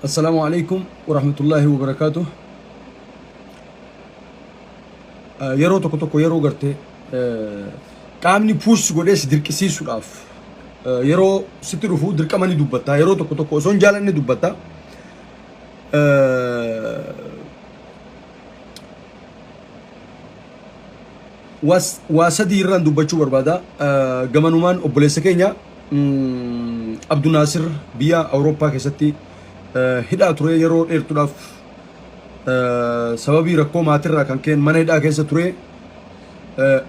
Assalaamu alaikum warahmatullaahi wabarakaatuh. Yeroo tokko tokko yeroo gartee qaamni puus godhee si dirqisiisuudhaaf yeroo sitti dhufu dirqama ni dubbatta. Yeroo tokko tokko osoo hin jaalanne dubbatta. Waa sadii irraan dubbachuu barbaada. Gamanumaan obboleessa keenya Abdu Naasir biyya Awurooppaa keessatti hidhaa ture yeroo dheertuudhaaf sababii rakkoo maatirraa kan ka'een mana hidhaa keessa ture.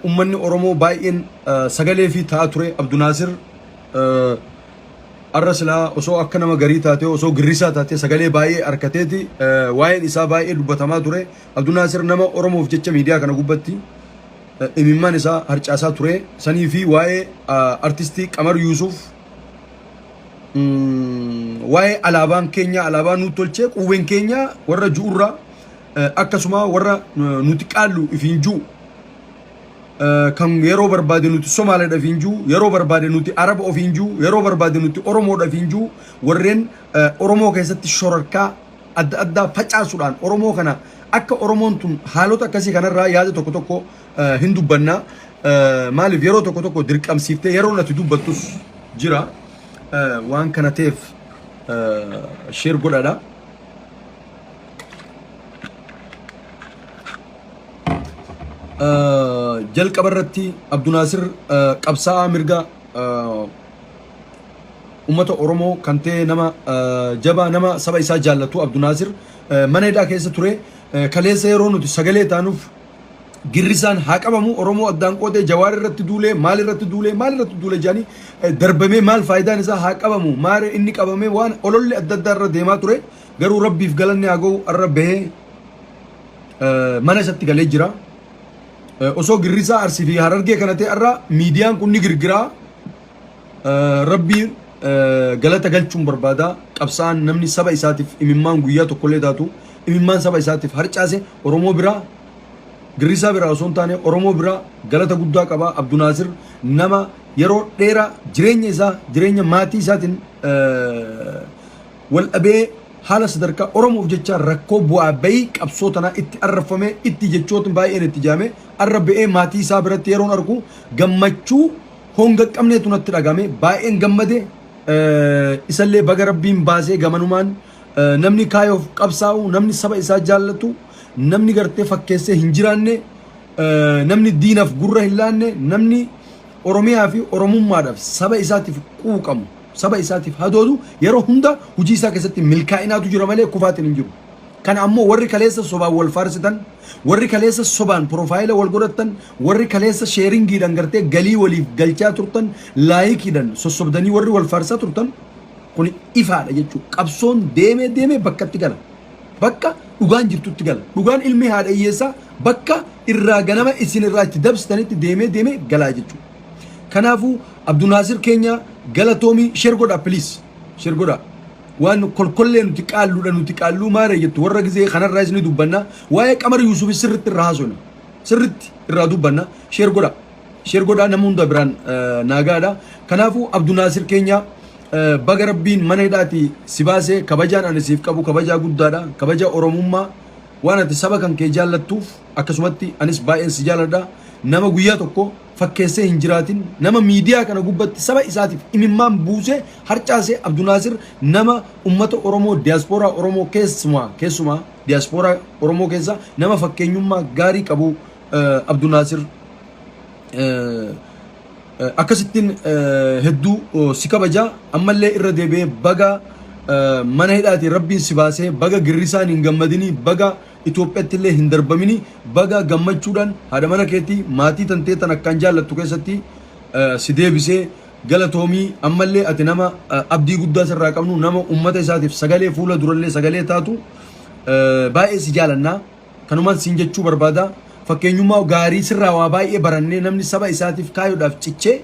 Uummanni Oromoo baay'een sagalee fi ta'aa ture Abdu Naasir arra silaa osoo akka nama garii taatee osoo girrisaa taatee sagalee baay'ee arkateeti waa'een isaa baay'ee dubbatamaa ture. Abdu Naasir nama Oromoof jecha miidiyaa kana gubbatti imimmaan isaa harcaasaa ture. Sanii fi waa'ee artistii Qamar Yuusuf waa'ee alaabaan keenya alaabaa nu tolchee quuween keenya warra ju'urraa akkasuma warra nuti qaallu ifiin ju'u kan yeroo barbaade nuti Somaaleedha ofiin jiru, yeroo barbaade nuti Araba ofiin jiru, yeroo barbaade nuti Oromoodha ofiin jiru, warreen Oromoo keessatti shororkaa adda addaa facaasuudhaan Oromoo kana akka Oromoon tun haalota akkasii kanarraa yaada tokko tokko hin dubbanna. Maaliif yeroo tokko tokko dirqamsiiftee yeroo nati dubbattus jira. Waan kana ta'eef sheer godhadha. Jalqaba irratti Abdunaasir qabsaa'aa mirga uummata Oromoo kan ta'e nama jabaa nama saba isaa jaallatu Abdunaasir mana hidhaa keessa ture. Kaleessa yeroo nuti sagalee taanuuf girrisaan haa qabamu Oromoo addaan qoodee Jawaar irratti duulee maal irratti duulee maal irratti duulee jedhanii darbamee maal faayidaan isaa haa qabamu maal inni qabamee waan ololli adda addaa irra deemaa ture garuu rabbiif galanni haa ga'u arra bahee mana isatti galee jira. Osoo girrisaa Arsii fi Harargee kana ta'e irraa miidiyaan kun ni girgiraa. Rabbiin galata galchuun barbaada. Qabsaa'aan namni saba isaatiif imimmaan guyyaa tokkollee taatu imimmaan saba isaatiif harcaase Oromoo biraa girrisaa biraa osoo hin taane Oromoo biraa galata guddaa qaba. Abdunaasir nama yeroo dheeraa jireenya isaa jireenya maatii isaatiin wal dhabee haala sadarkaa Oromoof jecha rakkoo bu'aa bayii qabsoo tanaa itti arrabfamee itti jechootni baay'een itti jaame arra ba'ee maatii isaa biratti yeroon argu gammachuu honga qabneetu natti dhagame baay'een gammade isallee baga rabbiin baasee gamanumaan namni kaayoof qabsaa'u namni saba isaa jaallatu namni gartee fakkeessee hin jiraanne namni diinaaf gurra hin laanne namni Oromiyaa fi Oromummaadhaaf saba isaatiif quuqamu, saba isaatiif hadoodu yeroo hunda hojii isaa keessatti milkaa'inaatu jira malee kufaatiin hin jiru. Kana ammoo warri kaleessa sobaan wal faarsitan, warri kaleessa sobaan piroofaayila wal godhattan, warri kaleessa sheeringiidhaan gartee galii waliif galchaa turtan, laayikiidhaan sossobdanii warri wal faarsaa turtan kun ifaadha jechuudha. Qabsoon deemee deemee bakkatti gala. Bakka dhugaan jirtutti gala. Dhugaan ilmi haadha hiyyeessaa bakka irraa ganama isin irraa itti dabsitanitti deemee deemee galaa jechuudha. Kanaafuu Abdunaasir keenya galatoomii share godhaa please. Share godhaa. Waan kolkollee nuti qaalluudha nuti qaalluu maaree jettu warra gizee kanarraa isin dubbanna. Waa'ee Qamar Yuusuf sirritti irraa haasofna. Sirritti irraa dubbanna. Share godhaa. Share godhaa nama hunda biraan naagaadha. Kanaafuu Abdunaasir keenya Baga rabbiin mana hidhaati si baase kabajaan ani siif qabu kabajaa guddaadha kabaja oromummaa waan ati saba kan kee jaallattuuf akkasumatti anis baay'een si jaaladha nama guyyaa tokko fakkeessee hin jiraatin nama miidiyaa kana gubbatti saba isaatiif imimmaan buusee harcaase Abdunaasir nama ummata Oromoo diyaaspooraa Oromoo keessumaa keessumaa diyaaspooraa Oromoo keessa nama fakkeenyummaa gaarii qabu Abdunaasir Akkasittiin hedduu si kabaja ammallee irra deebi'ee baga mana hidhaatii rabbiin si baasee baga girrisaan hin gammadinii baga Itoophiyaatti illee hin darbamini baga gammachuudhaan haadha mana keetii maatii tantee tan akkaan jaallattu keessatti si deebisee galatoomii ammallee ati nama abdii guddaa sirraa qabnu nama ummata isaatiif sagalee fuula durallee sagalee taatu baay'ee si jaalannaa. Kanumaan siin jechuu barbaada. Fakkeenyummaa gaarii sirraa waa baay'ee barannee namni saba isaatiif kaayuudhaaf cichee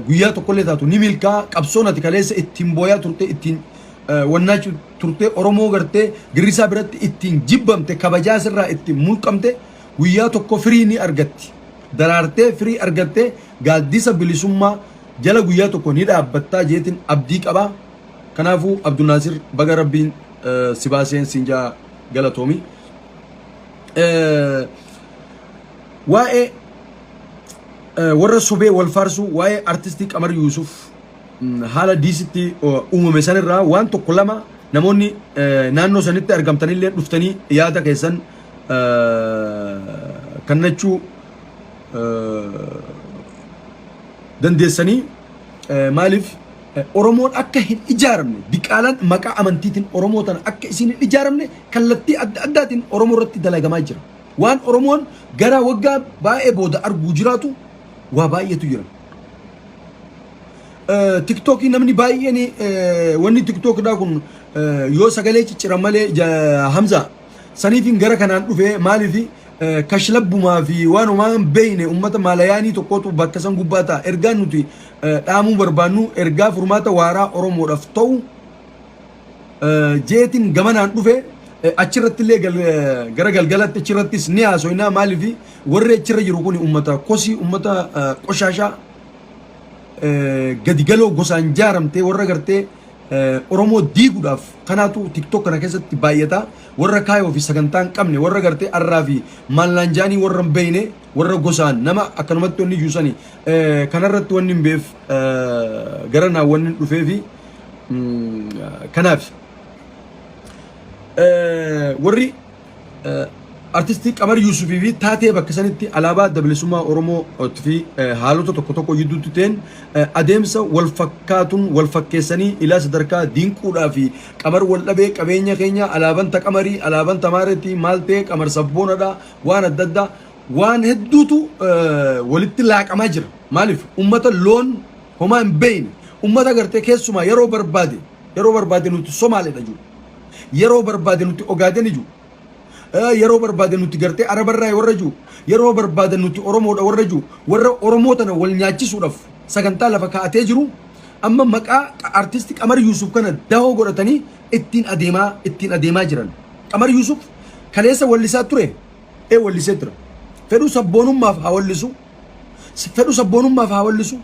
guyyaa tokkollee taatu ni milkaa qabsoon ati kaleessa ittiin booyaa turte ittiin wannaachuu turte Oromoo gartee girrisaa biratti ittiin jibbamte kabajaa sirraa ittiin mulqamte guyyaa tokko firii ni argatti. Daraartee firii argattee gaaddisa bilisummaa jala guyyaa tokko ni dhaabbattaa jeetiin abdii qabaa. Kanaafuu Abdulnaasir, baga rabbiin si baaseen siin jaa, galatoomi. Waa'ee warra sobee wal faarsuu, waa'ee artistii Qamar Yuusuf haala diisitti uumame sanirraa waan tokko lama namoonni naannoo sanitti argamtanillee dhuftanii yaada keessan kennachuu dandeessanii. Maaliif Oromoon akka hin ijaaramne, diqaalaan maqaa amantiitiin Oromoo tana akka isin hin ijaaramne kallattii adda addaatiin Oromoo irratti dalagamaa jira. Waan Oromoon gara waggaa baay'ee booda arguu jiraatu waa baay'eetu jira. Tiktookii namni baay'een, wanni tiktookidhaa kun yoo sagalee cicciran malee, Hamza saniifin gara kanaan dhufe. Maaliif kashlabbumaa fi waan homaa hin beekne ummata maalayaanii tokkotu bakka san gubbaa ta'a. Ergaan nuti dhaamuu barbaannu ergaa furmaata waaraa Oromoodhaaf ta'u jeetiin gamanaan dhufe. Achirratti illee gara galgalatti achirrattis ni haasoynaa. Maaliif warri achirra jiru kun ummata kosii, ummata qoshaashaa, gadi galoo gosaan jaaramtee, warra gartee Oromoo diiguudhaaf kanaatu TikTok kana keessatti baay'ata. Warra kaayoo fi sagantaa hin qabne, warra gartee arraa fi maallaanjaanii warra hin beekne, warra gosaan nama akkanumatti wanni juusani kanarratti wanni hin beef gara naa wanni dhufee fi kanaaf warri artistii Qamar Yuusufii fi taatee bakka sanitti alaabaa Adda Bilisummaa Oromoo fi haalota tokko tokko gidduutti ta'een adeemsa wal fakkaatuun wal fakkeessanii ilaa sadarkaa dinquudhaa fi Qamar wal dhabee, qabeenya keenya alaaban ta Qamarii, alaaban tamaareetii maal ta'e, Qamar sabboonadha, waan adda addaa waan hedduutu walitti laaqamaa jira. Maaliif ummata loon homaa hin beekne, ummata gartee keessumaa yeroo barbaade nuti Somaaleedha jiru. Yeroo barbaade nuti Ogaadeni jiru. Yeroo barbaade nuti gartee Arabarraa warra jiru. Yeroo barbaade nuti Oromoodha warra jiru. Warra Oromoo tana wal nyaachisuudhaaf sagantaa lafa kaa'atee jiru. Amma maqaa artisti Qamar Yuusuf kana dahoo godhatanii ittiin adeemaa jiran. Qamar Yuusuf kaleessa wallisaa ture. Ee, wallisee ture. Fedhuu sabboonummaaf haa wallisu. Fedhuu sabboonummaaf haa wallisu.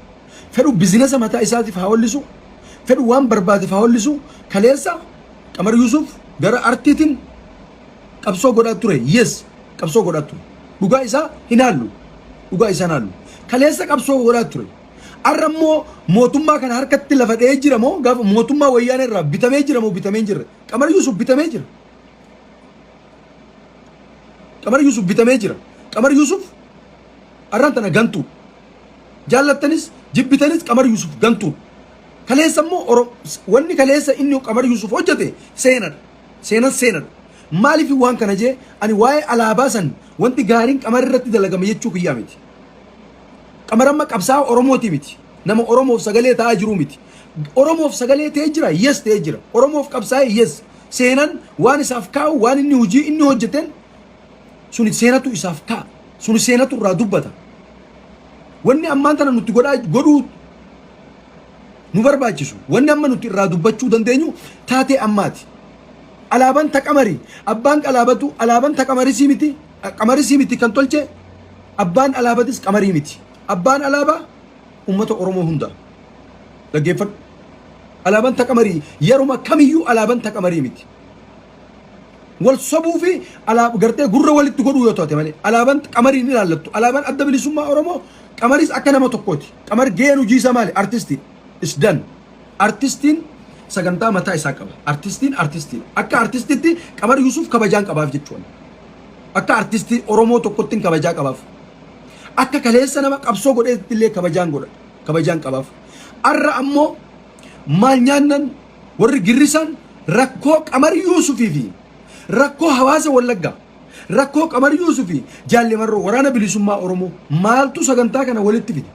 Fedhuu business mataa isaatiif haa wallisu. Fedhuu waan barbaadeef haa wallisu. Kaleessa Qamar Yuusuf gara artiitiin qabsoo godhaa ture. Yes, qabsoo godhaa ture. Dhugaa isaa hin haallu. Dhugaa isaa hin haallu. Kaleessa qabsoo godhaa ture. Har'a immoo mootummaa kana harkatti lafa dha'ee jira moo, gaafa mootummaa wayyaanee irraa bitamee jira moo bitamee hin jirre? Qamar Yuusuf bitamee jira. Qamar Yuusuf bitamee jira. Qamar Yuusuf har'aan tana gantuu. Jaallattanis jibbitanis Qamar Yuusuf gantuu. Kaleessa immoo wanni kaleessa inni Qamar Yuusuf hojjete seenadha. Seenan seenadha. Maaliif waan kana jee? Ani waa'ee alaabaa san wanti gaariin Qamar irratti dalagame jechuu kiyyaa miti. Qamar amma qabsaa'aa Oromooti miti. Nama Oromoof sagalee ta'aa jiru miti. Oromoof sagalee ta'ee jira, yes, ta'ee jira. Oromoof qabsaa'ee, yes. Seenan waan isaaf kaa'u, waan inni hojii inni hojjeteen suni seenatu isaaf kaa'a. Suni seenatu irraa dubbata. Wanni ammaan tana nuti godhaa godhuu nu barbaachisu. Wanni amma nuti irraa dubbachuu dandeenyu taatee ammaati. Alaabaan ta Qamarii, abbaan alaabatu alaabaan ta Qamarisii miti, Qamarisii miti kan tolche, abbaan alaabatis Qamarii miti. Abbaan alaabaa uummata Oromoo hunda. Dhaggeeffadhu. Alaabaan ta Qamarii yeruma kamiyyuu alaabaan ta Qamarii miti. Wal sobuu fi alaab gartee gurra walitti godhuu yoo taate malee alaabaan Qamarii ni ilaallattu. Alaabaan Adda Bilisummaa Oromoo, Qamaris akka nama tokkooti. Qamar gaheen hojii isaa maali? Artistii. Is done. Artistiin sagantaa mataa isaa qaba. Artistiin artistiidha. Akka artistitti Qamar Yuusuf kabajaan qabaaf jechuudha. Akka artistii Oromoo tokkotti kabajaa qabaaf. Akka kaleessa nama qabsoo godheetti illee kabajaan godha. Kabajaan qabaaf. Arra ammoo maal nyaannan warri girrisan rakkoo Qamar Yuusufii fi rakkoo hawaasa Wallaggaa, rakkoo Qamar Yuusufii Jaalle Marroo, Waraana Bilisummaa Oromoo maaltu sagantaa kana walitti fide?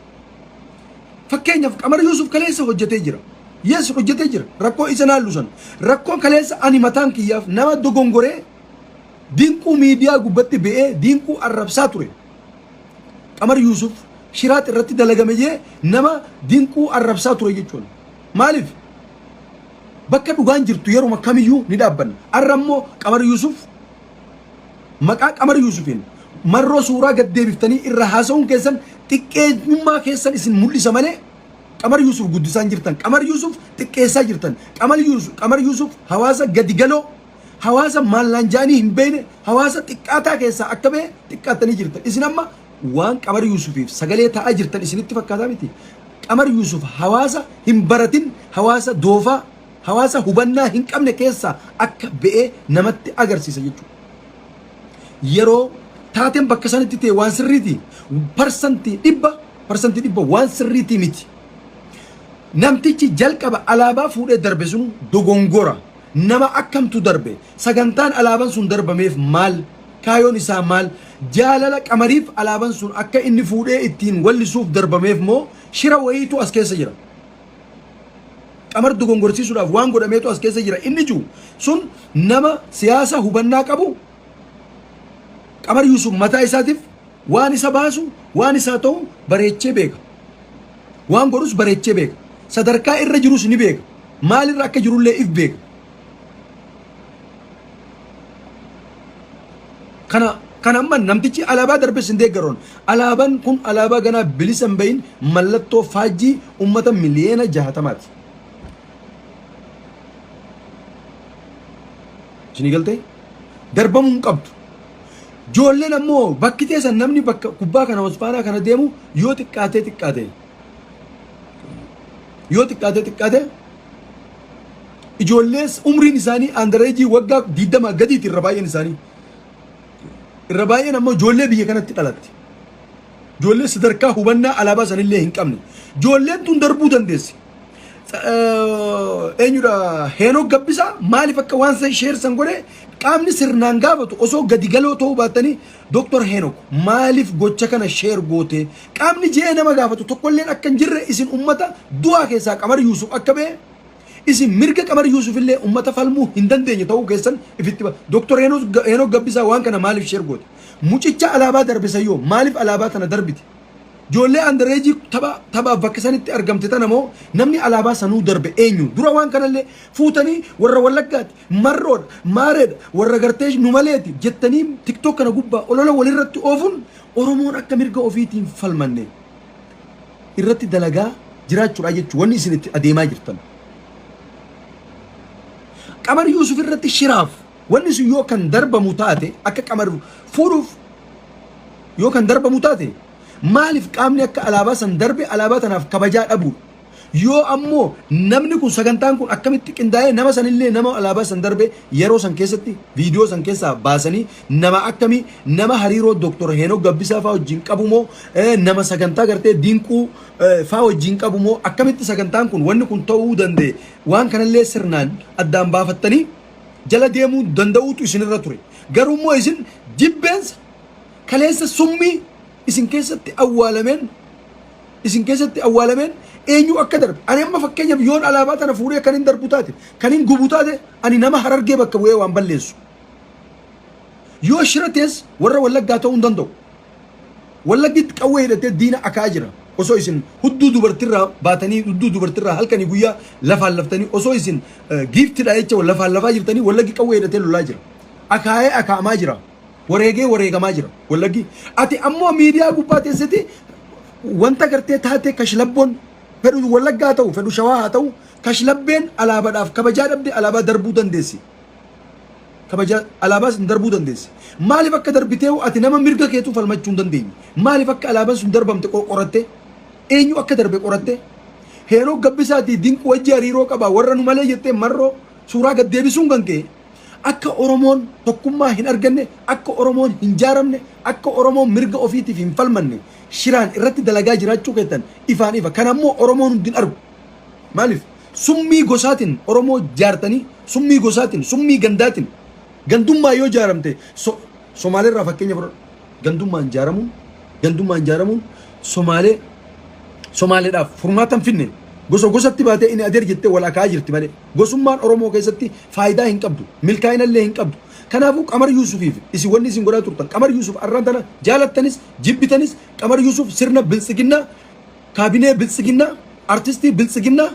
Fakkeenyaaf Qamar Yuusuf kaleessa hojjetee jira. Yes, hojjetee jira. Rakkoo isa naallu san. Rakkoon kaleessa ani mataan kiyyaaf nama dogongoree Dinquu miidiyaa gubbatti ba'ee Dinquu arrabsaa ture. Qamar Yuusuf shiraat irratti dalagame jee nama Dinquu arrabsaa ture jechuudha. Maaliif? Bakka dhugaan jirtu yeruma kamiyyuu ni dhaabbanna. Arra immoo Qamar Yuusuf, maqaa Qamar Yuusufiin Marroo suuraa gad deebiftanii irra haasa'uun keessan xiqqeenyummaa keessan isin mul'isa malee Qamar Yuusuf guddisaa hin jirtan. Qamar Yuusuf xiqqeessaa jirtan. Qamar Yuusuf, Qamar Yuusuf hawaasa gadi galoo, hawaasa maallaan ja'anii hin beekne, hawaasa xiqqaataa keessaa akka ba'e xiqqaattanii jirtan. Isin amma waan Qamar Yuusufiif sagalee ta'aa jirtan isinitti fakkaataa miti. Qamar Yuusuf hawaasa hin baratin, hawaasa doofaa, hawaasa hubannaa hin qabne keessaa akka ba'ee namatti agarsiisa jechuudha. Yeroo taateen bakka sanitti ta'e waan sirriiti. 100% waan sirriitii miti. Namtichi jalqaba alaabaa fuudhee darbe sun dogongora. Nama akkamtu darbe? Sagantaan alaabaan sun darbameef maal? Kaayoon isaa maal? Jaalala Qamariif alaabaan sun akka inni fuudhee ittiin wallisuuf darbameef moo shira wayiitu as keessa jira? Qamar dogongorsiisuudhaaf waan godhameetu as keessa jira inni jiru sun nama siyaasa hubannaa qabu Qamar Yuusuf mataa isaatiif waan isa baasu waan isaa ta'u bareechee beeka. Waan godhus bareechee beeka. Sadarkaa irra jirus ni beeka. Maalirra akka jirullee if beeka. Kana kana amma namtichi alaabaa darbes hin deeggaroon. Alaabaan kun alaabaa ganaa bilisa hin bahin mallattoo faajjii ummata miliyoona 60ti. Isinii galtee? Darbamuu hin qabdu. Ijoolleen ammoo bakki teessan namni bakka kubbaa kana Osfaanaa kana deemu yoo xiqqaatee xiqqaatee ijoollees umriin isaanii underage waggaa 20 gadiiti irra baay'een isaanii. Irra baay'een ammoo ijoollee biyya kanatti dhalatte. Ijoollee sadarkaa hubannaa alaabaa sanillee hin qabne. Ijoolleen tun darbuu dandeessi. Eenyudha Heenok Gabbisaa maaliif akka waan san share san godhe qaamni sirnaan gaafatu osoo gadi galoo ta'uu baatanii Dooktor Heenok maaliif gocha kana share goote qaamni je'ee nama gaafatu tokkolleen akka hin jirre isin ummata du'aa keessaa Qamar Yuusuf akka ba'e isin mirga Qamar Yuusuf illee ummata falmuu hin dandeenye ta'uu keessan ifitti ba Dooktor Heenok Gabbisaa waan kana maaliif share goote mucicha alaabaa darbe sayyoo maaliif alaabaa tana darbite Ijoollee underage tapha taphaaf bakka sanitti argamte tana moo namni alaabaa sanuu darbe eenyu? Dura waan kanallee fuutanii warra Wallaggaati, Marroodha, Maareedha, warra gartee nu maleeti jettanii TikTok kana gubbaa olola walirratti oofuun Oromoon akka mirga ofiitiin falmanne irratti dalagaa jiraachuudha jechuudha wanni isin itti adeemaa jirtan. Qamar Yuusuf irratti shiraaf wanni sun yoo kan darbamu taate akka Qamar fuudhuuf yoo kan darbamu taate maaliif qaamni akka alaabaa san darbe alaabaa tanaaf kabajaa dhabuudha. Yoo ammoo namni kun sagantaan kun akkamitti qindaa'ee nama sanillee nama alaabaa san darbe yeroo san keessatti viidiyoo san keessaa baasanii nama akkamii nama hariiroo Dooktor Heenok Gabbisaa faa wajjin qabu moo nama sagantaa gartee Dinquu faa wajjin qabu moo akkamitti sagantaan kun wanni kun ta'uu danda'e waan kanallee sirnaan addaan baafattanii jala deemuu danda'uutu isinirra ture. Garuu immoo isin jibbeensa kaleessa summii isin keessatti awwaalameen isin keessatti awwaalameen eenyu akka darbe ani amma fakkeenyaaf yoon alaabaa tana fuudhee kan hin darbu taate kan hin gubu taate ani nama Harargee bakka bu'ee waan balleessu yoo shira tees warra Wallaggaa ta'uu hin danda'u. Wallaggitti qawwee hidhatee diina akaa jira. Osoo isin hudduu dubartirraa baatanii hudduu dubartirraa halkanii guyyaa lafaan laftanii osoo isin giiftidha jecha lafaan lafaa jirtanii Wallaggi qawwee hidhatee lolaa jira. Akaayee akaamaa jira. Wareegee wareegamaa jira Wallaggi. Ati ammoo miidiyaa gubbaa teessiti wanta gartee taatee kashlabboon fedhu Wallaggaa haa ta'u fedhu Shawaa haa ta'u kashlabbeen alaabadhaaf kabajaa dhabde alaabaa darbuu dandeessi. Kabajaa alaabaa sun darbuu dandeessi. Maaliif akka darbitee ati nama mirga keetuu falmachuu hin dandeenye? Maaliif akka alaabaan sun darbamte qoratte? Eenyu akka darbe qoratte? Heenok Gabbisaatii Dinquu wajji hariiroo qaba warra nu malee jettee marroo suuraa gad deebisuun kan ka'e akka Oromoon tokkummaa hin arganne, akka Oromoon hin jaaramne, akka Oromoon mirga ofiitiif hin falmanne shiraan irratti dalagaa jiraachuu keessan ifaan ifa. Kana immoo Oromoon hundi hin argu. Maaliif? Summii gosaatiin Oromoo jaartanii, summii gosaatiin, summii gandaatiin gandummaa yoo jaaramte Somaaleerraa fakkeenya fudhadhu. Gandummaan jaaramuun, gandummaan jaaramuun Somaalee Somaaleedhaaf furmaata hin finne. Gosa gosatti baatee inni adeer jettee wal akaa'aa jirti malee. Gosummaan Oromoo keessatti faayidaa hin qabdu. Milkaa'ina illee hin qabdu. Kanaafuu Qamar Yuusufiif isin wanni isin godhaa turtan Qamar Yuusuf arraan tana jaalattanis jibbitanis Qamar Yuusuf sirna biltsiginnaa kaabinee biltsiginnaa artistii biltsiginnaa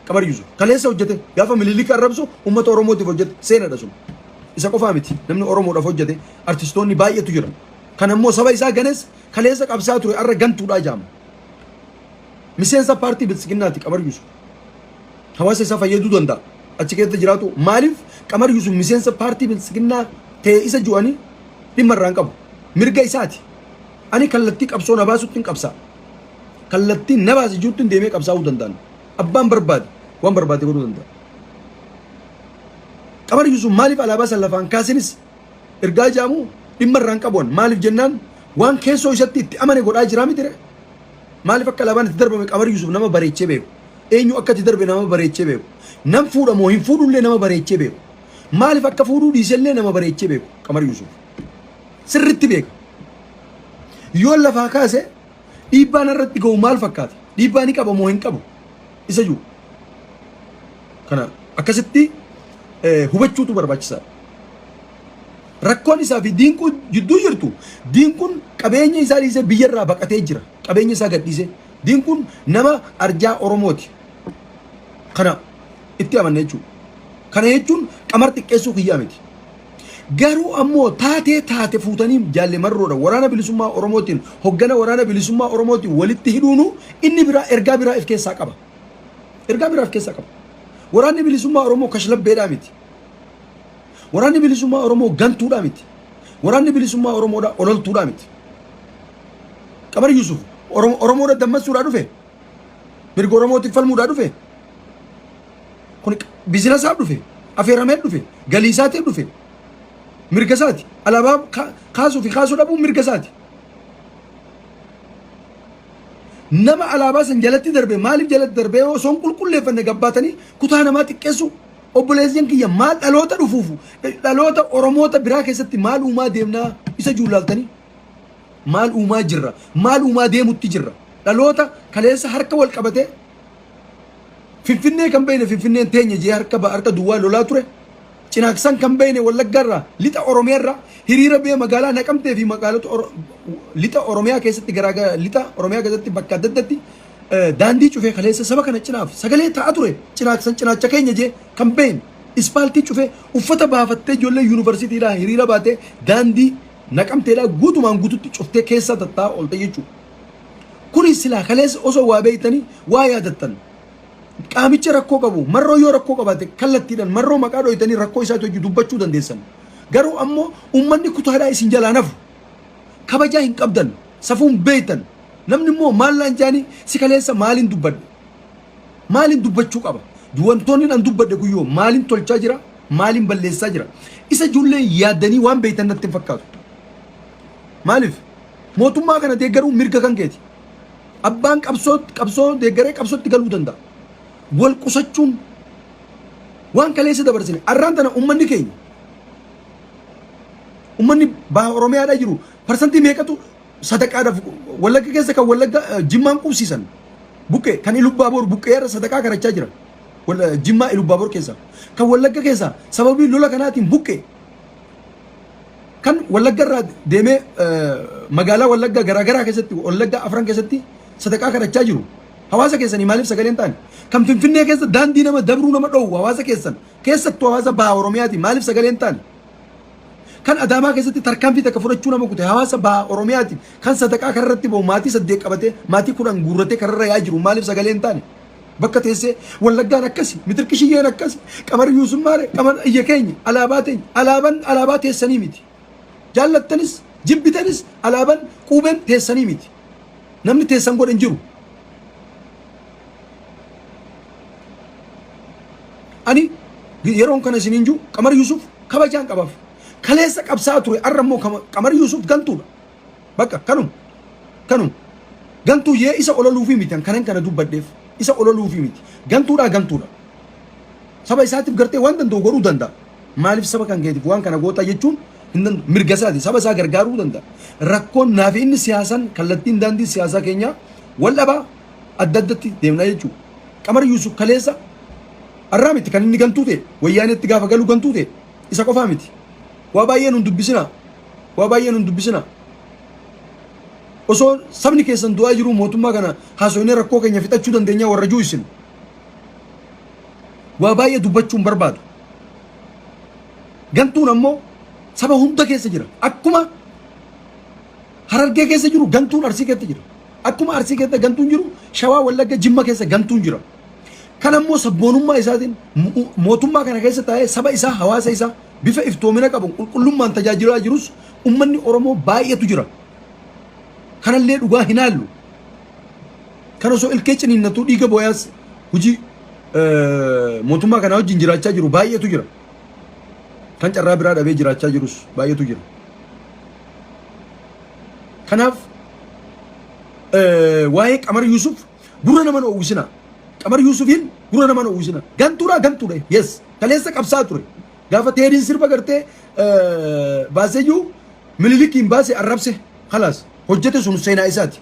Qamar Yuusuf kaleessa hojjete gaafa Minilika arrabsu uummata Oromootiif hojjete seenadha sun. Isa qofaa miti namni Oromoodhaaf hojjete artistoonni baay'eetu jira. Kan ammoo saba isaa ganes kaleessa qabsaa ture arra gantuudhaa jaama. Miseensa paartii Biltsiginnaati Qamar Yusuf. Hawaasa isaa fayyaduu danda'a. Achi keessa jiraatu maaliif Qamar Yusuf miseensa paartii Biltsiginnaa ta'e isa ju'anii dhimma irraa hin qabu. Mirga isaati. Ani kallattii qabsoo na baasutti hin qabsaa. Kallattii na baase jirutti deemee qabsaa'uu danda'an. Abbaan barbaade waan barbaade godhuu danda'a. Qamar Yusuf maaliif alaabaa san lafaan kaasinis ergaa jaamu dhimma irraa hin qabu. Maaliif jennaan waan keessoo isatti itti amane godhaa jiraa miti ree? Maaliif akka alaabaan itti darbame Qamar Yusuf nama bareechee beeku. Eenyu akka itti darbe nama bareechee beeku. Nam fuudha moo hin fuudhullee nama bareechee beeku. Maaliif akka fuudhuu dhiisellee nama bareechee beeku Qamar Yusuf. Sirritti beeka. Yoo lafaa kaase dhiibbaan irratti ga'u maal fakkaata? Dhiibbaa ni qaba moo hin qabu? Isa jiru. Kana akkasitti hubachuutu barbaachisaadha. Rakkoon isaa fi Diinquu jidduu jirtu Diinquun qabeenya isaa dhiisee biyya irraa baqatee jira. Qabeenya isaa gadhiisee. Diinquun nama arjaa Oromooti. Kana itti amanna jechuudha. Kana jechuun Qamar xiqqeessuu kiyyaa miti. Garuu ammoo taatee taate fuutanii Jaalle Marroodha waraana bilisummaa Oromootiin hoggana waraana bilisummaa Oromootiin walitti hidhuunu inni biraa ergaa biraa if keessaa qaba. Ergaa biraa if keessaa qaba. Waraanni bilisummaa Oromoo kashlabbeedhaa miti. Waraanni bilisummaa Oromoo gantuudhaa miti. Waraanni bilisummaa Oromoodhaa ololtuudhaa miti. Qamar Yusuf Oromoodha dammassuudhaa dhufe. Mirga Oromootiif falmuudhaa dhufe. Kun biizinasaaf dhufe. Afeeramee dhufe. Galii isaatiif dhufe. Mirga isaati. Alaabaa kaasuu fi kaasuu dhabuun mirga isaati. Nama alaabaa san jalatti darbe maaliif jalatti darbee osoo hin qulqulleeffanne gabbaatanii kutaa namaa xiqqeessu. Obboleeyyan kiyya, maal dhaloota dhufuufu dhaloota Oromoota biraa keessatti maal uumaa deemnaa isa juulaaltanii? Maal uumaa jirra? Maal uumaa deemutti jirra? Dhaloota kaleessa harka wal qabatee Finfinnee kan beekne Finfinneen teenya jee harka harka duwwaa lolaa ture. Cinaaksan kan beekne Wallaggaarraa, lixa Oromiyaarraa hiriira bee magaalaa Naqamtee fi magaalota lixa Oromiyaa keessatti garaagaraa lixa Oromiyaa keessatti bakka adda addaatti daandii cufee kaleessa saba kana cinaaf sagalee ta'a ture. Cinaaksan cinaacha keenya jee kan beekne ispaaltii cufee uffata baafattee ijoollee yuunivarsiitiidhaa hiriira baatee daandii Naqamteedhaa guutumaan guututti cuftee keessa tattaa'aa oolte jechuudha. Kuni silaa kaleessa osoo waa beektanii waa yaadattan. Qaamicha rakkoo qabu Marroo yoo rakkoo qabaate kallattiidhaan Marroo maqaa dhoytanii rakkoo isaati hojii dubbachuu dandeessan. Garuu ammoo uummanni kutaadhaa isin jalaa nafu. Kabajaa hin qabdan. Safuu hin beektan. Namni immoo maal naan jaanii si kaleessa maaliin dubbadhe? Maaliin dubbachuu qaba? Wantoonni an dubbadhe guyyoo maaliin tolchaa jira? Maaliin balleessaa jira? Isa ijoollee yaaddanii waan beektan natti hin fakkaatu. Maaliif? Mootummaa kana deeggaruun mirga kan keeti. Abbaan qabsoo qabsoo deeggaree qabsootti galuu danda'a. Wal qusachuun waan kaleessa dabarsine arraan tana uummanni keenya uummanni baha Oromiyaadhaa jiru parsantii meeqatu sadaqaadhaaf Wallagga keessa kan Wallagga Jimmaan qubsiisan buqqee kan Ilubbaaboor buqqee irra sadaqaa kadhachaa jira. Jimmaa Ilubbaaboor keessa kan Wallagga keessa sababii lola kanaatiin buqqee kan Wallagga irraa deemee magaalaa Wallagga garaagaraa keessatti Wallagga afran keessatti sadaqaa kadhachaa jiru. Hawaasa keessanii maaliif sagalee hin taane? Kan Finfinnee keessa daandii nama dabruu nama dhoowwu hawaasa keessan keessattuu hawaasa baha Oromiyaati maaliif sagalee hin taane? Kan Adaamaa keessatti tarkaanfii takka fudhachuu nama kute hawaasa baha Oromiyaati kan sadaqaa kararratti bahu maatii 8 qabatee maatii 10 guurratee kararra yaa jiru maaliif sagalee hin taane? Bakka teessee Wallaggaan akkasi, Mitirkishiyyeen akkasi, Qamar Yuusuf maale, Qamar iyya keenya, alaabaa teenya, alaaban alaabaa teessanii miti. Jaallattanis jibbitanis alaaban quubeen teessanii miti. Namni teessan godhe hin jiru. Ani yeroon kana isiniin jiru Qamar Yuusuf kabajaan qabaaf. Kaleessa qabsaa'aa ture arra immoo Qamar Yuusuf gantuudha. Bakka kanuma. Kanuma. Gantuu jee isa ololuufii miti kanan kana dubbadheef isa ololuufii miti. Gantuudhaa gantuudha. Saba isaatiif gartee waan danda'u godhuu danda'a. Maaliif saba kan keetiif waan kana gootaa jechuun hin danda'u. Mirga isaati. Saba isaa gargaaruu danda'a. Rakkoon naafi inni siyaasan kallattiin daandii siyaasaa keenyaa wal dhabaa adda addatti deemnaa jechuudha. Qamar Yuusuf kaleessa arraa miti kan inni gantuu ta'e wayyaaneetti gaafa galu gantuu ta'e isa qofaa miti. Waa baay'ee nun dubbisinaa. Waa baay'ee nun dubbisinaa. Osoo sabni keessan du'aa jiruu mootummaa kana haasoynee rakkoo keenya fixachuu dandeenya warra juu isin. Waa baay'ee dubbachuu hin barbaadu. Gantuun ammoo saba hunda keessa jira. Akkuma Harargee keessa jiru gantuun Arsii keessa jira. Akkuma Arsii keessa gantuun jiru, Shawaa, Wallagga, Jimma keessa gantuun jira. Kan ammoo sabboonummaa isaatiin mootummaa kana keessa taa'ee saba isaa, hawaasa isaa bifa iftoomina qabuun qulqullummaan tajaajilaa jirus ummanni Oromoo baay'eetu jira. Kanallee dhugaa hin haallu. Kan osoo ilkee ciniinnatuu dhiiga booyaas hojii mootummaa kanaa wajjin jiraachaa jiru baay'eetu jira. Kan carraa biraa dhabee jiraachaa jirus baay'eetu jira. Kanaaf waa'ee Qamar Yuusuf gurra nama dhoowwisina. Qamar Yuusufiin gurra nama dhoowwisina. Gantuudha gantuudha. Yes. Kaleessa qabsaa ture. Gaafa Teediin sirba gartee baaseyyuu Minilikiin baase arrabse. Khalaas. Hojjete sun seenaa isaati.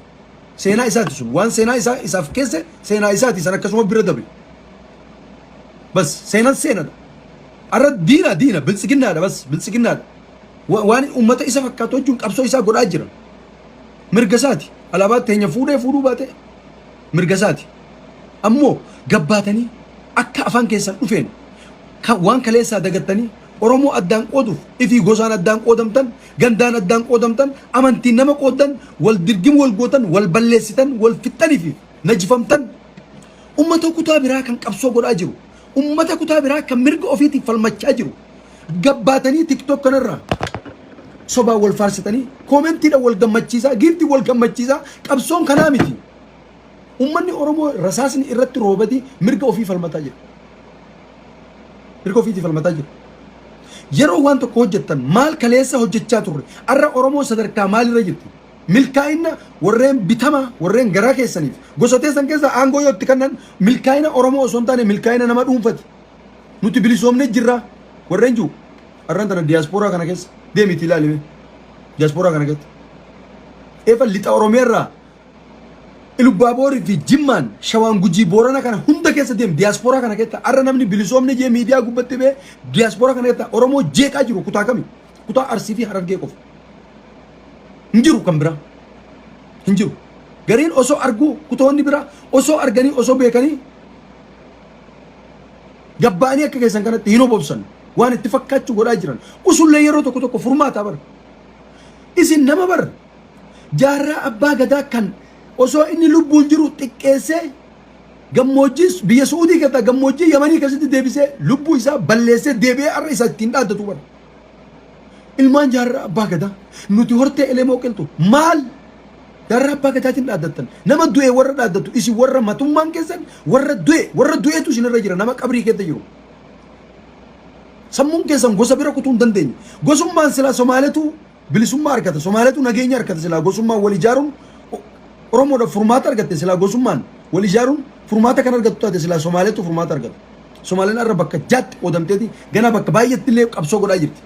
Seenaa isaati sun. Waan seenaa isaa isaaf keesse seenaa isaati san akkasuma bira dabre. Bas seenaan seenadha. Arra diina diina biltsiginnaadha bas biltsiginnaadha. Waan uummata isa fakkaatu wajjin qabsoo isaa godhaa jira. Mirga isaati. Alaabaa teenya fuudhee fuudhuu baate mirga isaati. Ammoo gabbaatanii akka afaan keessan dhufeen kan waan kaleessaa dagattanii Oromoo addaan qooduuf ifii gosaan addaan qoodamtan, gandaan addaan qoodamtan, amantiin nama qooddan, wal dirgim wal gootan, wal balleessitan, wal fixxanii fi najifamtan. Ummata kutaa biraa kan qabsoo godhaa jiru, ummata kutaa biraa kan mirga ofiitiif falmachaa jiru, gabbaatanii TikTok kanarraa sobaan wal faarsitanii, koomentiidhaan wal gammachiisaa, giiftii wal gammachiisaa, qabsoon kanaa miti. Ummanni Oromoo rasaasni irratti roobati mirga ofii falmataa jira. Mirga ofiitii falmataa jira. Yeroo waan tokko hojjettan maal kaleessa hojjechaa turre? Arra Oromoo sadarkaa maalirra jirti? Milkaa'ina warreen bitamaa, warreen garaa keessaniif gosa teessan keessa aangoo yoo itti kennan milkaa'ina Oromoo osoo hin taane milkaa'ina nama dhuunfati. Nuti bilisoomne jirra warreen jiru. Arran tana diyaaspooraa kana keessa deemiti ilaalime. Diyaaspooraa kana keessa. Eefa lixa Oromiyaa irraa Ilubbaaboor fi Jimmaan, Shawaan Gujii, Boorana kana hunda keessa deem diyaaspooraa kana keessa arra namni bilisoomne jee miidiyaa gubbatti bee diyaaspooraa kana keessa Oromoo jeeqaa jiru kutaa kami? Kutaa Arsii fi Harargee qofa. Hin jiru kan biraa. Hin jiru. Gariin osoo arguu kutoonni biraa osoo arganii osoo beekanii gabba'anii akka keessan kanatti hin obobsan. Waan itti fakkaachuu godhaa jiran. Usullee yeroo tokko tokko furmaataa bara. Isin nama bara. Jaarraa Abbaa Gadaa kan osoo inni lubbuun jiru xiqqeessee gammoojjii biyya Su'uudii keessaa gammoojjii Yamanii keessatti deebisee lubbuu isaa balleessee deebi'ee har'a isa ittiin dhaaddatu bara. Ilmaan Jaarraa Abbaa Gadaa nuti hortee Elemoo Qilxu maal Jaarraa Abbaa Gadaatiin dhaaddattan? Nama du'e warra dhaaddatu isin, warra matummaan keessan warra du'e, warra du'etu isin irra jira, nama qabrii keessa jiru. Sammuun keessan gosa bira kutuu hin dandeenye. Gosummaan silaa Somaaletu bilisummaa argata. Somaaletu nageenya argata silaa gosummaan wal ijaaruun Oromoodhaaf furmaata argatte. Silaa gosummaan wal ijaaruun furmaata kan argattu taate silaa Somaaletu furmaata argata. Somaaleen har'a bakka jaatti qoodamteeti ganaa bakka baay'eetti illee qabsoo godhaa jirti.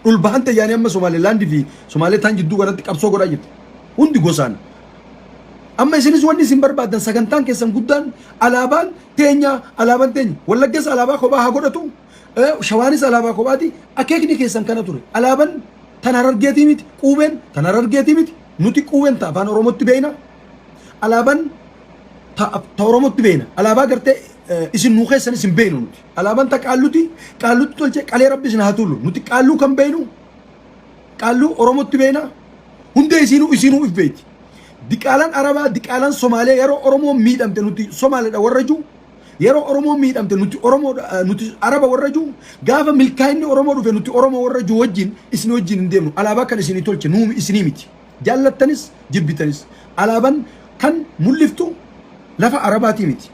Dhulbahante yaanii amma Somaalilaandii fi Somaalee taan jidduu kanatti qabsoo godhaa jirti. Hundi gosaan. Amma isinis wanni isin barbaaddan sagantaan keessan guddaan alaabaan teenya, alaabaan teenya. Wallaggas alaabaa kophaa haa godhatu. Shawaanis alaabaa kophaati. Akeekni keessan kana ture. Alaabaan tan Harargeetii miti. Quubeen tan Harargeetii miti. Nuti quubeen ta afaan Oromootti beekna. Alaabaan ta Oromootti beekna. Alaabaa gartee isin nuu keessan isin beeknu nuti. Alaabaan ta qaalluti. Qaallutti tolchee qalee rabbi isin haa tuulu. Nuti qaalluu kan beeknu qaalluu Oromootti beekna. Hundee isiinuu isiinuu if beekti. Diqaalaan Arabaa, diqaalaan Somaalee yeroo Oromoon miidhamte nuti Somaaleedha warra jiru. Yeroo Oromoon miidhamte nuti Oromoodha, nuti Araba warra jiru. Gaafa milkaa'inni Oromoo dhufe nuti Oromoo warra jiru wajjin isin wajjin hin deemnu. Alaabaa kan isinii tolche nuu isinii miti. Jaallattanis jibbitanis. Alaabaan kan mul'iftu lafa Arabaatii miti.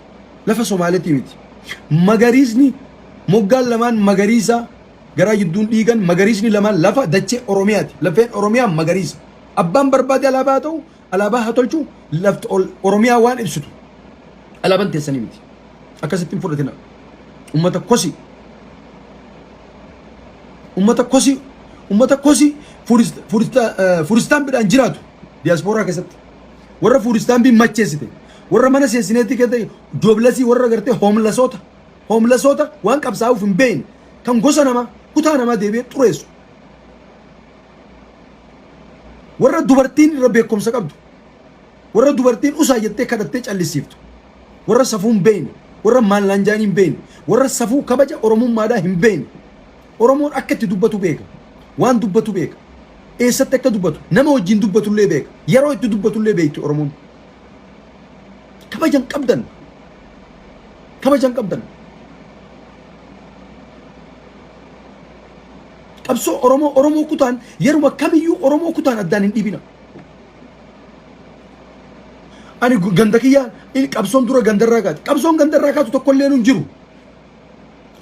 Lafa Somaaleetii miti. Magariisni moggaan lamaan magariisa garaa jidduun dhiigan magariisni lamaan lafa dachee Oromiyaati. Lafeen Oromiyaa magariisa. Abbaan barbaade alaabaa haa ta'u, alaabaa haa tolchu, lafti Oromiyaa waan ibsitu. Alaabaan teessanii miti. Akkasitti hin fudhatina. Ummata kosi. Ummata kosi. Ummata kosi fuuristaan bidhaan jiraatu diyaaspooraa keessatti. Warra fuuristaan biin macheessite. Warra mana seensineetti keessatti jooblasii warra gartee hoomlasoota. Hoomlasoota waan qabsaa'uuf hin beekne kan gosa namaa kutaa namaa deebi'ee xureessu. Warra dubartiin irra beekumsa qabdu. Warra dubartiin usaa jettee kadhattee callisiiftu. Warra safuu hin beekne. Warra maallaanjaanii hin beekne. Warra safuu kabaja Oromummaadhaa hin beekne. Oromoon akka itti dubbatu beeka. Waan dubbatu beeka. Eessatti akka dubbatu, nama wajjin dubbatullee beeka. Yeroo itti dubbatullee beekti Oromoon. Kabaja hin qabdan. Kabaja hin qabdan. Qabsoo Oromoo Oromoo kutaan yeruma kamiyyuu Oromoo kutaan addaan hin dhiibina. Ani ganda kiyyaa qabsoon dura gandarraa kaati. Qabsoon gandarraa kaatu tokkollee hin jiru.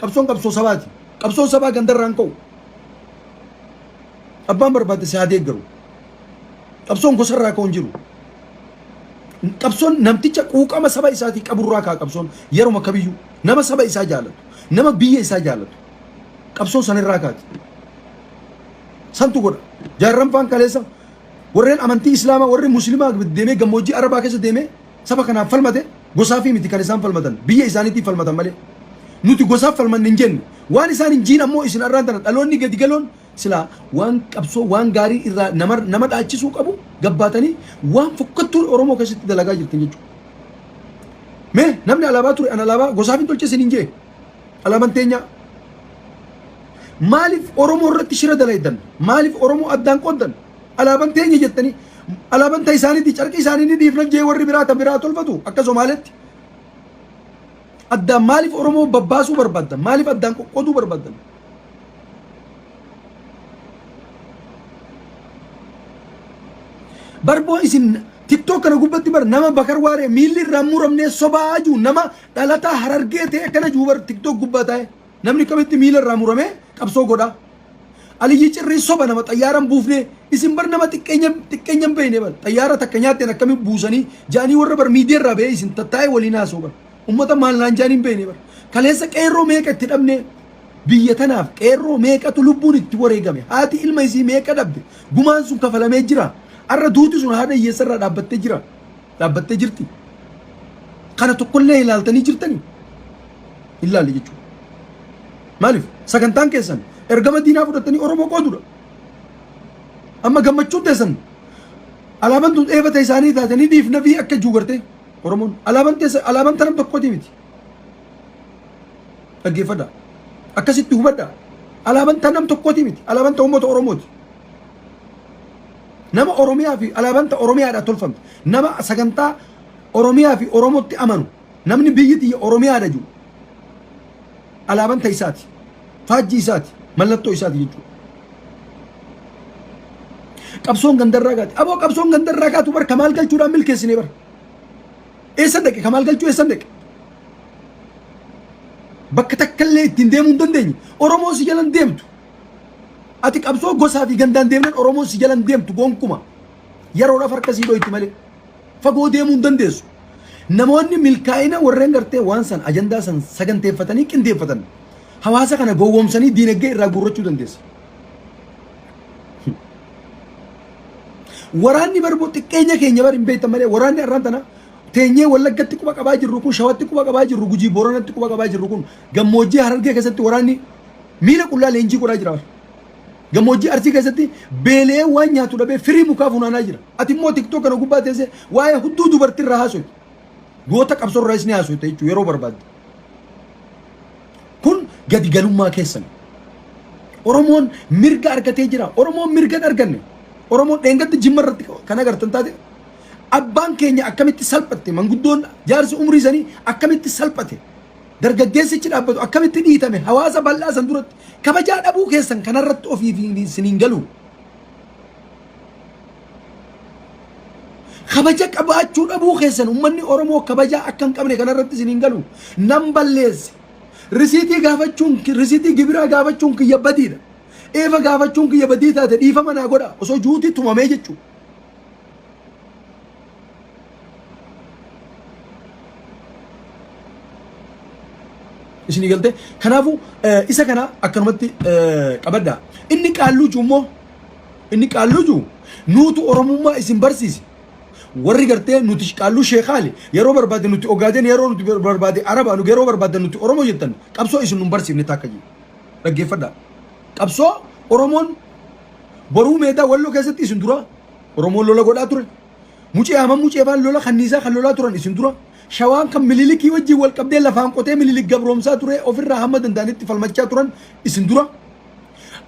Qabsoon qabsoo sabaati. Qabsoon sabaa gandarraa hin ka'u. Abbaan barbaade si haa deeggaru. Qabsoon gosarraa ka'u hin jiru. Qabsoon namticha quuqama saba isaatii qaburraa ka'a qabsoon yeruma kamiyyuu nama saba isaa jaalatu nama biyya isaa jaalatu qabsoon sanirraa kaati. Santu godha. Jaarran faan kaleessa warreen amantii islaamaa warri muslimaa deemee gammoojjii arabaa keessa deemee saba kanaaf falmate gosaafii miti kan isaan falmatan biyya isaaniitiif falmatan malee. Nuti gosaaf falmanne hin jenne waan isaan hin jiin ammoo isin arraan tana dhaloonni gadi galoon Silaa waan qabsoo waan gaarii irraa nama nama dhaachisuu qabu gabbaatanii waan fokkattuu Oromoo keessatti dalagaa jirtan jechuudha. Mee namni alaabaa ture an alaabaa gosaaf hin tolche isin hin jee. Alaabaan teenyaa. Maaliif Oromoo irratti shira dalaydan? Maaliif Oromoo addaan qooddan? Alaabaan teenya jettanii alaabaan ta isaaniiti carqii isaanii ni dhiifna jee warri biraa ta biraa tolfatu akka Somaaleetti. Addaan maaliif Oromoo babbaasuu barbaaddan? Maaliif addaan qoqqooduu barbaaddan? Barboo isin TikTok kana gubbatti bar nama Bakar Waaree miilli irraa muramnee sobaa jiru nama dhalataa harargee ta'e akkana jiru bar TikTok gubbaa taa'e namni kamitti miila irraa muramee qabsoo godhaa. Aliyyi cirrii soba nama xayyaaran buufnee isin bar nama xiqqeenya xiqqeenya hin beekne bar xayyaara takka nyaatteen akkamiin buusanii ja'anii warra bar miidiyaa irraa ba'ee isin tattaa'ee waliin haasoo bar ummata maal naan ja'anii hin beekne bar kaleessa qeerroo meeqa itti dhabnee Biyya tanaaf qeerroo meeqatu lubbuun itti wareegame? Haati ilma isii meeqa dhabde? Gumaan sun kafalamee jira. Arra duuti sun haadha hiyyeessa irraa dhaabbattee jira. Dhaabbattee jirti. Kana tokkollee ilaaltanii jirtanii? Hin laalle jechuudha. Maaliif? Sagantaan keessan ergama diinaa fudhattanii Oromoo qoodudha. Amma gammachuun teessan alaabaan tun eebata isaanii taate ni dhiifna fi akka juu gartee Oromoon alaabaan teessa alaabaan tanam tokkooti miti. Dhaggeeffadhaa. Akkasitti hubadhaa. Alaabaan tan nam tokkooti miti. Alaabaan ta uummata Oromooti. Nama Oromiyaa fi alaabaan ta Oromiyaadhaa tolfamte. Nama sagantaa Oromiyaa fi Oromootti amanu. Namni biyyi tiyya Oromiyaadha jiru. Alaabaan ta isaati. Faajjii isaati. Mallattoo isaati jechuudha. Qabsoon gandarraa kaati. Aboo qabsoon gandarraa kaatu bar kamaal galchuudhaan milkeessinee bar. Eessan dhaqe kamaal galchuu eessan dhaqe? Bakka takka illee ittiin deemuu hin dandeenye. Oromoon si jalan deemtu. Ati qabsoo gosaa fi gandaan deemnan Oromoon si jalan deemtu gonkuma. Yeroodhaaf harka sii dhoyti malee. Fagoo deemuu hin dandeessu. Namoonni milkaa'ina warreen gartee waan san ajandaa san saganteeffatanii qindeeffatan hawaasa kana gowwoomsanii diinagdee irraa guurrachuu dandeessa. Waraanni barboo xiqqeenya keenya bar hin beektan malee waraanni har'aan tana teenyee Wallaggatti quba qabaa jirru kun Shawatti quba qabaa jirru Gujii Booranatti quba qabaa jirru kun gammoojjii Harargee keessatti waraanni miila qullaa leenjii godhaa jira. Gammoojjii Arsii keessatti beela'ee waan nyaatu dhabee firii mukaa funaanaa jira. Ati immoo tiktok kana gubbaa teessee waa'ee hudduu dubartii irraa haasofti. Goota qabsoo irraa isni haasofte jechuudha yeroo barbaadde. Kun gadi galummaa keessan. Oromoon mirga argatee jira. Oromoon mirga hin arganne. Oromoon dheengadda jimma irratti kan agartan taate abbaan keenya akkamitti salphatte manguddoon jaarsi umrii sanii akkamitti salphate dargaggeessichi dhaabbatu akkamitti dhiitame hawaasa bal'aa san duratti kabajaa dhabuu keessan kanarratti ofiif isiniin galu. Kabaja qabaachuu dhabuu keessan uummanni Oromoo kabajaa akka hin qabne kanarratti isiniin galu. Nan balleesse. Risiitii gaafachuun risiitii gibiraa gaafachuun kiyya badiidha. Eefa gaafachuun kiyya badii taate dhiifama naa godha osoo juutii tumamee jechuudha. Isinii galte kanaafuu isa kana akkanumatti qabadhaa. Inni qaalluu jiru immoo inni qaalluu jiru nuutu Oromummaa isin barsiise. Warri gartee nuti qaalluu sheekaali yeroo barbaade nuti Ogaadeen yeroo nuti barbaade Araba nu yeroo barbaade nuti Oromoo jettan qabsoo isin nun barsiifne takka jiru. Dhaggeeffadhaa. Qabsoo Oromoon boruu meedaa walloo keessatti isin dura Oromoon lola godhaa ture. Mucee haman mucee faan lola kanniisaa kan lolaa turan isin dura. Shawaan kan mililikii wajjin wal qabdee lafaan qotee mililik gabroomsaa ture ofirraa hamma danda'anitti falmachaa turan isin dura.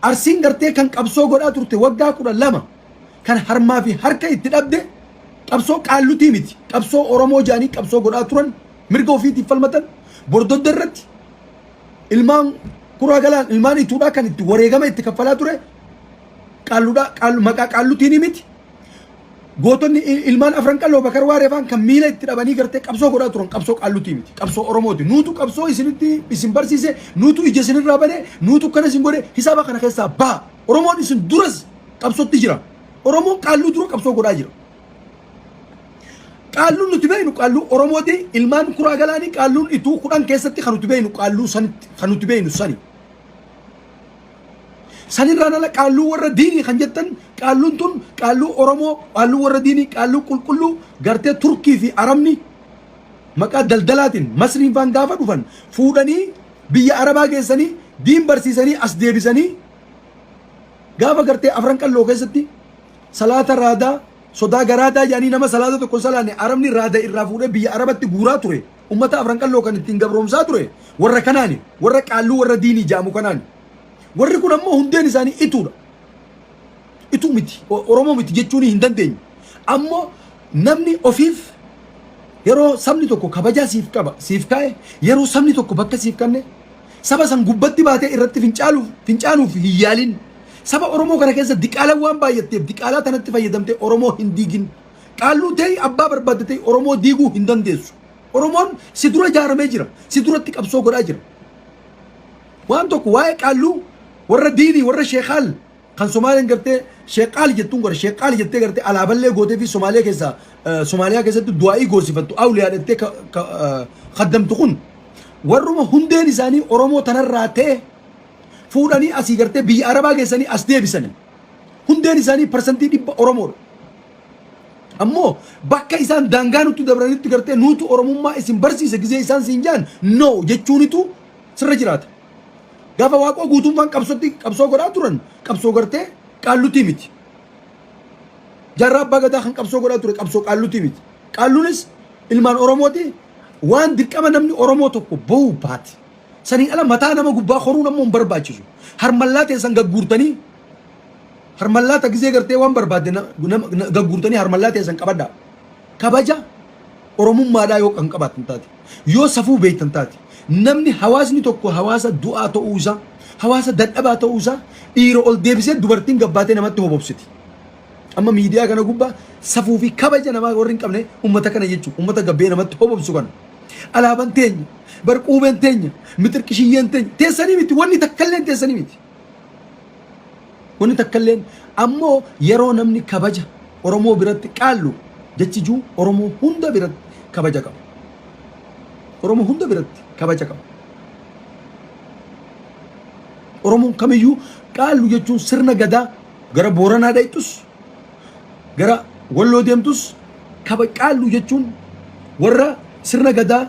Arsiin gartee kan qabsoo godhaa turte waggaa 12 kan harmaa fi harka itti dhabde Qabsoo qaallutii miti. Qabsoo Oromoo jedhanii qabsoo godhaa turan, mirga ofiitiif falmatan. Bordodda irratti ilmaan kuraa galaan, ilmaan ituudhaa kan itti wareegama itti kaffalaa ture qaalluudhaa, qaallu maqaa qaallutiin miti. Gootonni ilmaan Afran Qalloo, Bakar Waaree faan kan miila itti dhabanii gartee qabsoo godhaa turan qabsoo qaallutii miti. Qabsoo Oromooti. Nuutu qabsoo isinitti isin barsiise, nuutu ija isinirraa bane, nuutu kana isin godhe, hisaaba kana keessaa baha. Oromoon isin duras qabsootti jira. Oromoon qaalluu dura qabsoo godhaa jira. Qaalluun nuti beeknu qaalluu Oromooti. Ilmaan kuraa galaanii, qaalluun ituu 10 keessatti kan nuti beeknu qaalluu sanitti kan nuti beeknu sani. Sanirraan ala qaalluu warra diinii kan jettan, qaalluun tun qaalluu Oromoo, qaalluu warra diinii, qaalluu qulqulluu gartee Turkii fi Arabni maqaa daldalaatiin Masriin faan gaafa dhufan fuudhanii biyya Arabaa geessanii diin barsiisanii as deebisanii, gaafa gartee Afran Qalloo keessatti salaata raadaa sodaa garaadaa jedhanii nama salaata tokko hin salaanne Arabni raada irraa fuudhee biyya Arabatti guuraa ture. Ummata Afran Qalloo kan ittiin gabroomsaa ture warra kanaani, warra qaalluu warra diinii jaamu kanaani. Warri kun ammoo hundeen isaanii ituudha. Ituu miti, Oromoo miti jechuun hin dandeenyu. Ammoo namni ofiif yeroo sabni tokko kabajaa siif qaba, siif kaa'e, yeroo sabni tokko bakka siif kanne, saba san gubbatti baatee irratti fincaaluuf fincaanuuf hin yaalin. Saba Oromoo kana keessa diqaalaan waan baay'atteef diqaalaa tanatti fayyadamtee Oromoo hin diigin. Qaalluu ta'e, abbaa barbaadde ta'e, Oromoo diiguu hin dandeessu. Oromoon si dura ijaaramee jira. Si duratti qabsoo godhaa jira. Waan tokko waa'ee qaalluu warra diinii, warra sheekaal kan Somaaleen gartee sheekaal jettuun gara sheekaal jettee gartee alaaballee gootee fi Somaaliyaa keessa, Somaaliyaa keessatti du'aa'ii goosifattu, awliyaa jettee kaddamtu kun warruma hundeen isaanii Oromoo tanarraa ta'e fuudhanii asii gartee biyya Arabaa geessanii as deebisanii. Hundeen isaanii 100% Oromoodha. Ammoo bakka isaan daangaa nutti dabranitti gartee nuutu Oromummaa isin barsiise gizee isaan siin jaan, no jechuunitu sirra jiraata. Gaafa Waaqoo guutummaan qabsootti qabsoo godhaa turan qabsoo gartee qaallutii miti. Jaarraa Abbaa Gadaa kan qabsoo godhaa ture qabsoo qaallutii miti. Qaalluunis ilmaan Oromooti, waan dirqama namni Oromoo tokko bahu baate. Saniin ala mataa nama gubbaa koruun ammoo hin barbaachisu. Harmallaa teessan gagguurtanii, harmallaa ta gizee gartee waan barbaadde gagguurtanii harmallaa teessan qabadhaa. Kabaja Oromummaadhaa yoo kan qabaattan taate, yoo safuu beektan taate, namni hawaasni tokko hawaasa du'aa ta'uu isaa, hawaasa dadhabaa ta'uu isaa dhiira ol deebisee dubartiin gabbaatee namatti hobobsiti. Amma miidiyaa kana gubbaa safuu fi kabaja namaa warri hin qabne ummata kana jechuudha. Ummata gabbee namatti hobobsu kana. Alaabaan teenya, barquubeen teenya, mixirqishiyyeen teenya, teessanii miti, wanni takkalleen teessanii miti. Wanni takkalleen ammoo yeroo namni kabaja Oromoo biratti qaallu jechi juu Oromoo hunda biratti kabaja qaba. Oromoo hunda biratti kabaja qaba. Oromoon kamiyyuu qaallu jechuun sirna gadaa gara Booranaa dhayxus, gara Walloo deemtus, kaba qaallu jechuun warra sirna gadaa.